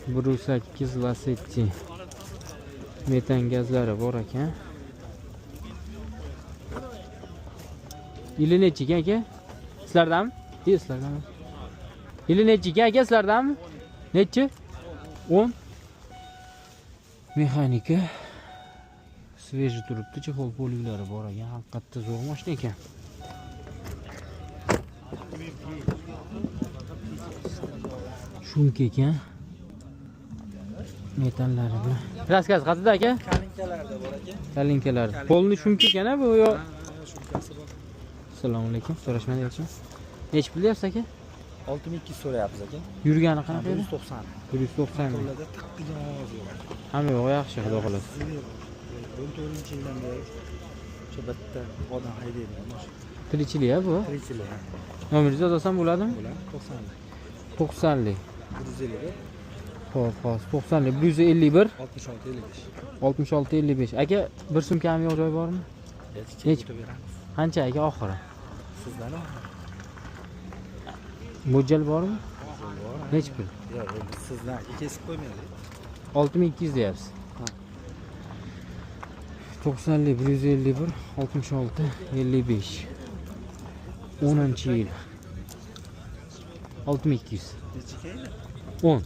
108 Lacetti. Metan gazlari bor ekan. Yili nechi ekan aka? Sizlardami? Yo'q, sizlardami? Yili nechi ekan aka, sizlardami? Nechi? 10. Mexanika. Sveji turibdi, chexol poliklari bor ekan. Haqiqatda zo'r mashina ekan. Shumka ekan. Metanlari bilan. Kraskasi qayerda aka? Kalinkalarda bor aka. Kalinkalar. Polni shumka ekan a bu yo? Shumkasi bor. Assalomu alaykum. So'rashmadi elchin. Nechi pul deyapsiz aka? 6200 so'rayapmiz aka. Yurgani qanaqa edi? 190. 190 ming. Qo'llarda tiq degan ovoz yo'q. Hamma yo'q yaxshi, xudo xohlasa. 14-yildan beri o'sha bitta odam haydaydi mashina. Tirikchilik a bu? Tirikchilik. Nomeringizni yozsam bo'ladimi? Bo'ladi 90lik. 90lik. 151 Xo'p, hozir 90lik 151 66 55. 66 55. Aka, bir so'm kami yo'q joy bormi? Nechi? Necha beramiz? Qancha aka oxiri? Sizdan Mo'ljal bormi? Bor. Nechi pul? Yo'q, yo'q, biz sizdan aka kesib qo'ymaylik. 6200 deyapsiz. Ha. 90lik 151 66 55. 10-yil. 6200. Necha keldi? 10.